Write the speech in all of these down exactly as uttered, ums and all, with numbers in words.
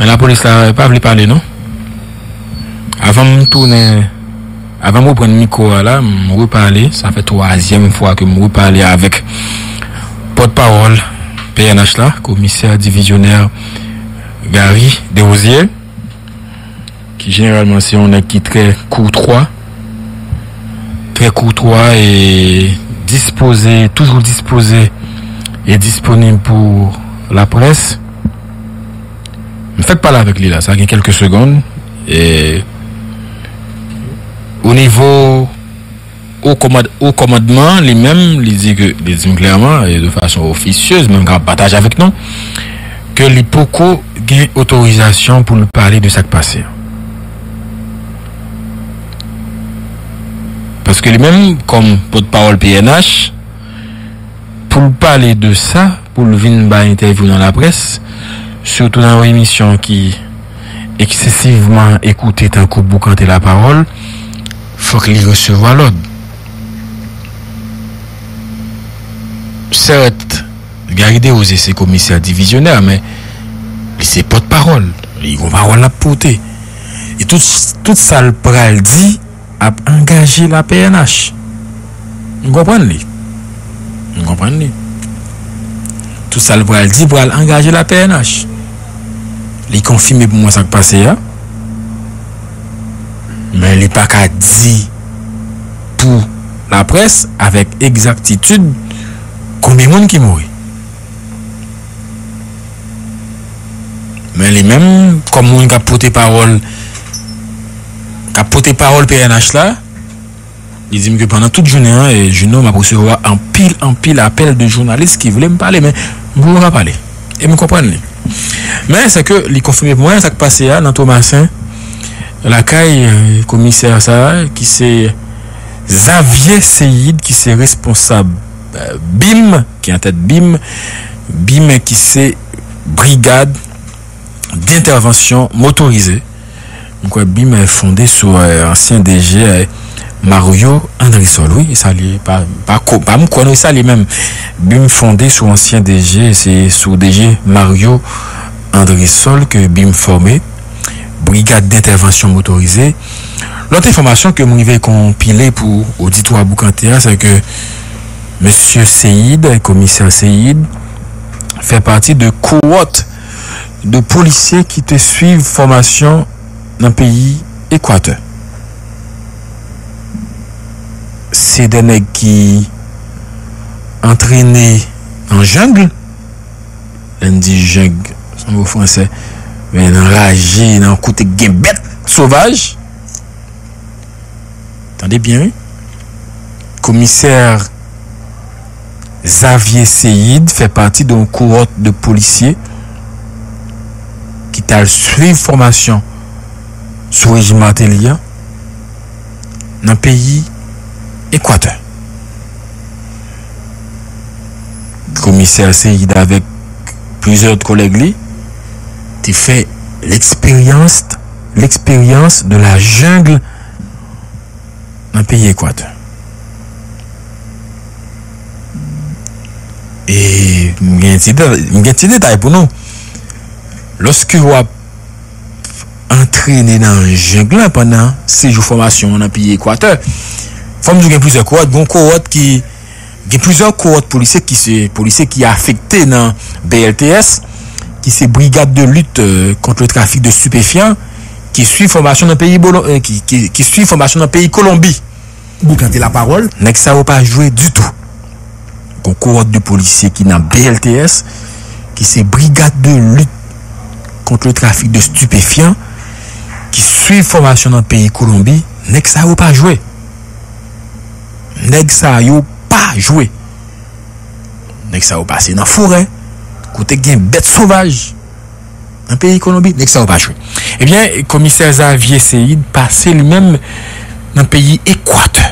Men lapolis la pa vle pale non. Avan m tounen, avan m reprann mikwo a la, m repale, sa fè twazyèm fwa ke m repale avèk pòtpawòl P N H la, komisè divizyonè Gary Desrosiers, ki jeneralman se yon nèg ki trè koutwa, trè koutwa e dispoze, toujou dispoze e disponib pou laprès. M fèk pale avèk li la, sa gen kèlke segonn. E o nivo o kòmandman, li menm, li di ke, li di m klèman, e de fason ofisyez, menm ka pataje avèk nou, ke li poko gen otorizasyon pou l pale de sa k pase. Paske li menm, kòm pòtpawòl P N H, pou l pale de sa, pou l vin bay entèvyou nan laprès, sitou nan yon emisyon ki eksesivman ekoute tankou Boukante Lapawòl, fòk li resevwa lòd. Sèt, Gary Desrosiers se komisè divizyonè, men li se pòtpawòl. Li gon pawòl l ap pote. E tout, tout sa l pral di, ap angaje la P N H. M konprann li. M konprann li. Tout sa l pral di pral angaje la P N H. Li konfime pou mwen sa k pase a. Men li pa ka di pou laprès avèk egzaktitid konbyen moun ki mouri. Men li menm, kòm moun k ap pote pawòl, k ap pote pawòl P N H la, li di m ke pandan tout jounen an, e, Juno, m ap resevwa anpil, anpil apèl de jounalis ki vle m pale, men m poko ka pale. E m konprann li. Men, se ke li konfime pou mwen sa k pase a nan Tomasen, lakay, e, komisè sa a, ki se Xavier Seid, ki se responsab, e, bim, ki an tèt bim, bim ki se Brigad d'Intervention Motorisée. M kwè bim fonde sou, e, ansyen D G, e, Mario Andrésol, wi, e sa li ye, pa, pa, ko- pa m kwè non, e sa li ye menm. bim fonde sou ansyen D G, se sou D G Mario Andrésol ke bim fòme, Brigad d'Intervention Motorisée. Lòt enfòmasyon ke m rive konpile pou oditwa Boukante a, se ke mesye Seid, komisè Seid, fè pati de kowòt de polisye ki te swiv fòmasyon nan peyi Ekwatè. Se de nèg ki antrene nan jang. Lè n di jang, se yon mo fransè, men nan raje, nan kote k gen bèt sovaj. Tande byen, wi. Komisè Xavier Seid fè pati de yon kowòt de polisye ki t al swiv fòmasyon sou rejim Martelly an nan peyi Ekwatè. Komisè Seid avèk plizyè lòt kòlèg li te fè l'expérience, l'expérience de la jungle nan peyi Ekwatè. E m gen ti, m gen ti detay pou nou. Lòske w ap antrene nan jang lan pandan sejou fòmasyon w nan peyi Ekwatè, fò m di w gen plizyè kowòt. Gen yon kowòt ki, gen plizyè kowòt polisye ki se polisye ki afekte nan B L T S, ki se Brigade de Lutte, euh, contre le Trafic de Stupéfiants, ki swiv fòmasyon nan peyi Bolo-, euh, ki, ki, ki swiv fòmasyon nan peyi Kolonbi. Boukante lapawòl. Nèg sa yo pa jwe ditou. Gon kowòt de polisye ki nan B L T S, ki se Brigade de Lutte contre le Trafic de Stupéfiants, ki swiv fòmasyon nan peyi Kolonbi. Nèg sa yo pa jwe. Nèg sa yo pa jwe. Nèg sa yo pase nan forè, kote gen bèt sovaj. Nan peyi Kolonbi, nèg sa yo pa jwe. Ebyen, komisè Xavier Seid pase li menm nan peyi Ekwatè.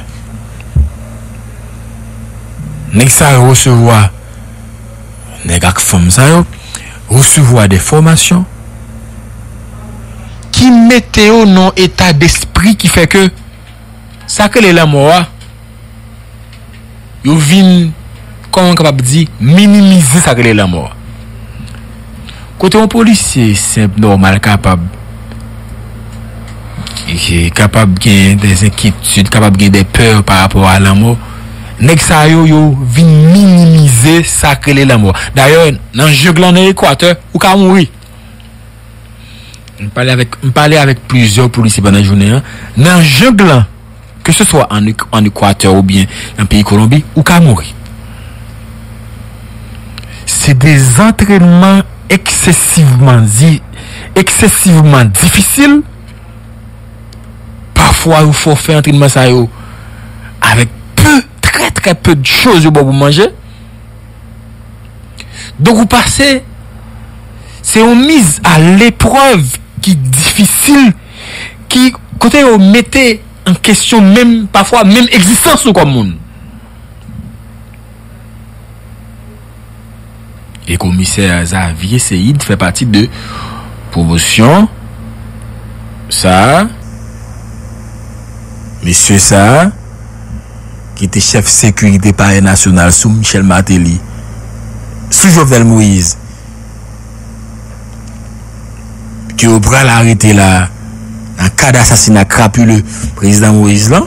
Nèg sa yo resevwa, nèg ak fanm sa yo resevwa de fòmasyon ki mete yo nan eta despri ki fè ke sa k rele lanmò a, yo vin, kòman m kapab di, minimize sa k rele lanmò a. Kote yon polisye senp, nòmal, kapab, ki kapab gen de enkyetid, kapab gen de pè pa rapò a lanmò, nèg sa yo, yo vin minimize sa k rele lanmò. Dayè, nan jeng lan, nan Ekwatè, ou ka mouri. M pale avèk, m pale avèk plizyè polisye pandan jounen an. Nan jeng lan, ke se swa an, an Ekwatè oubyen nan peyi Kolonbi, ou ka mouri. Se de zantrenman eksesivman di, eksesivman difisil. Pafwa, yo fè w fè antrenman sa yo avèk pe, trè, trè pe de choz yo ba w pou manje. Donk, ou pase, se yon miz a leprèv ki difisil, ki, kote yo mete an kesyon menm, pafwa, menm egzistans ou kòm moun. E komisè Xavier Seid fè pati de pwomosyon sa a, mesye sa a, ki te chèf sekirite palè nasyonal sou Michel Martelly, sou Jovenel Moïse, ke yo pral arete la nan kad asasina krapile prezidan Moïse lan,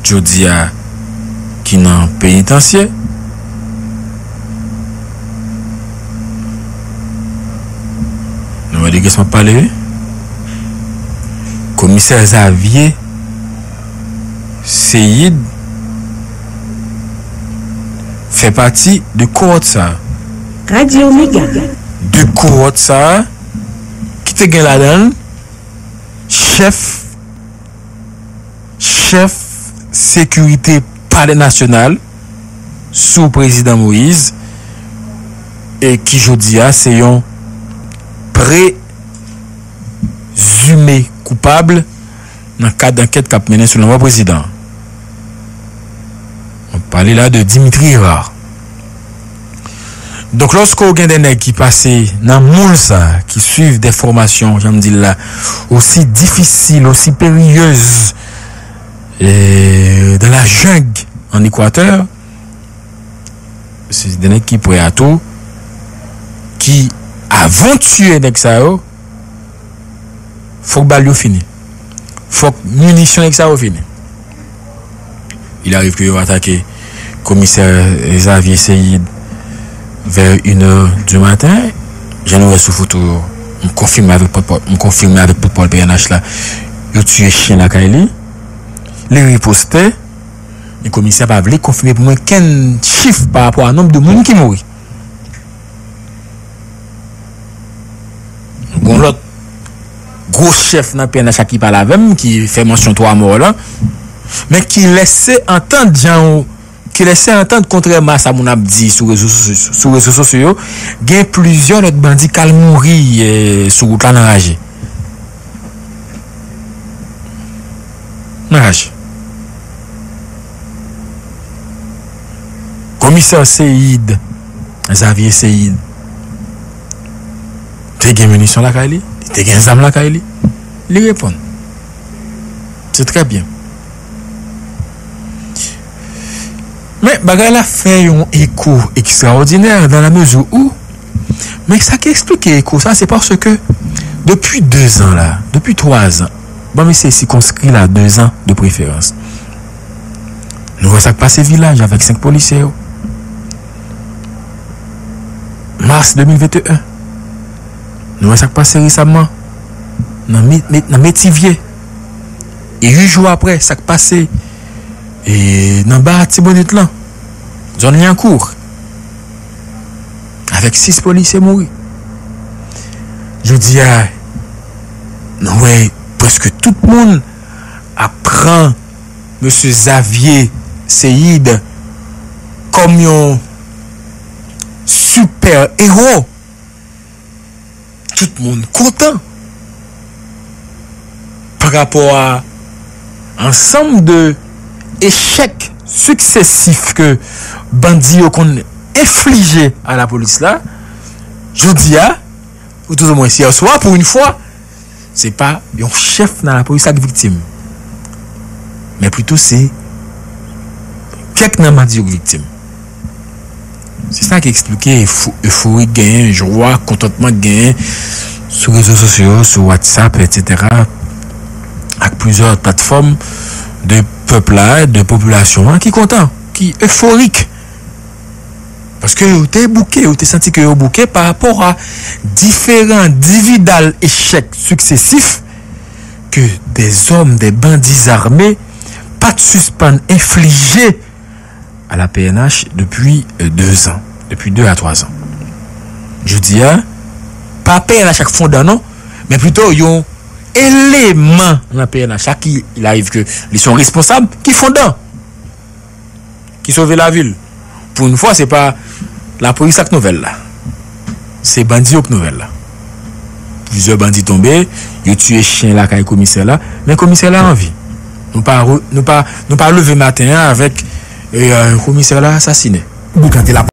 jodi a ki nan penitansye. Nou wè de kiyès m ap pale, wi. Komisè Xavier Seid fè pati de kohòt sa a. Radio Mega. De kohòt sa a, ki te gen ladan l chèf, chèf sekirite palè nasyonal sou prezidan Moïse, e ki jodi a se yon prezime koupab nan kad ankèt k ap mennen sou lanmò prezidan. Mwen pale la de Dimitri Hérard. Donk, lòske w gen de nèg ki pase nan moul sa, ki swiv de fòmasyon, jan m di l la, osi difisil, osi periyez, e, dans la jungle en Équateur, se de nèg ki prè a tou, ki avantiye nèg sa yo, fòk bal yo fini. Fòk minisyon nèg sa yo fini. Il arrive que yo atake komisè Xavier Seid vers une heure du matin. Jan nou wè sou foto yo, m konfime avèk pòtpawòl, m konfime avèk pòtpawòl P N H la, yo tiye chen lakay li. Li riposte, men komisè pa vle konfime pou mwen kenn chif pa rapò a nonb de moun ki mouri. Gon lòt gwo chèf nan P N H la ki pale avè m, ki fè mansyon twa mò lan, men ki lèse antann jan ou, ki lèse antann, kontrèman a sa moun ap di sou rezo sosyo, sou rezo sosyo yo, gen plizyè lòt bandi k al mouri, eh, sou wout la nan raje. Nan raje. Komisè Seid, Xavier Seid, te gen minisyon lakay li, li te gen zam lakay li. Li reponn. Se trè byen. Men bagay la fè yon eko ekstraòdinè dans la mesure où, men sa ki eksplike eko sa, se paske depi de zan la, depi twa zan, ban m eseye sikonskri la de zan de preferans. Nou wè sa k pase Vilaj avèk senk polisye yo. Mas de mil venteyen. Nou wè sa k pase resaman nan, Mi- Mi- nan Metivye. E uit jou apre, sa k pase, e, nan Ba Tibonit lan, zòn Lyankou, avèk sis polisye mouri. Jodi a, nou wè prèske tout moun ap pran mesye Xavier Seid kòm yon sipè ewo. Tout moun kontan pa rapò a ansanm de echèk siksesif ke bandi yo konn enflije a lapolis la. Jodi a, ou touzoumwen yè swa, pou yon fwa, se pa yon chèf nan lapolis la k viktim, men pito se kèk nan bandi yo k viktim. Se sa ki eksplike efo- efori k genyen, jwa, kontantman k genyen sou rezo sosyo yo, sou WhatsApp, etsetera, ak plizyè lòt platfòm de pèp la, de popilasyon an ki kontan, ki eforik. Paske yo te bouke, yo te santi ke yo bouke pa rapò a diferan dividal echèk siksesif ke dèzòm, dè bandi zame pa t sispann enflije a la P N H depi de zan, depi de a twa zan. Jodi a, pa P N H ak fondan non, men plito yon eleman nan P N H la ki, il arive ke li se yon responsab ki fondan, ki sove lavil. Pou yon fwa, se pa lapolis ak nouvèl la. Se bandi yo k nouvèl la. Plizyè bandi tonbe, yo tiye chen lakay komisè la, men komisè la an vi. Nou pa, re- nou pa, nou pa leve maten an avèk e, komisè la asasinen. Boukante la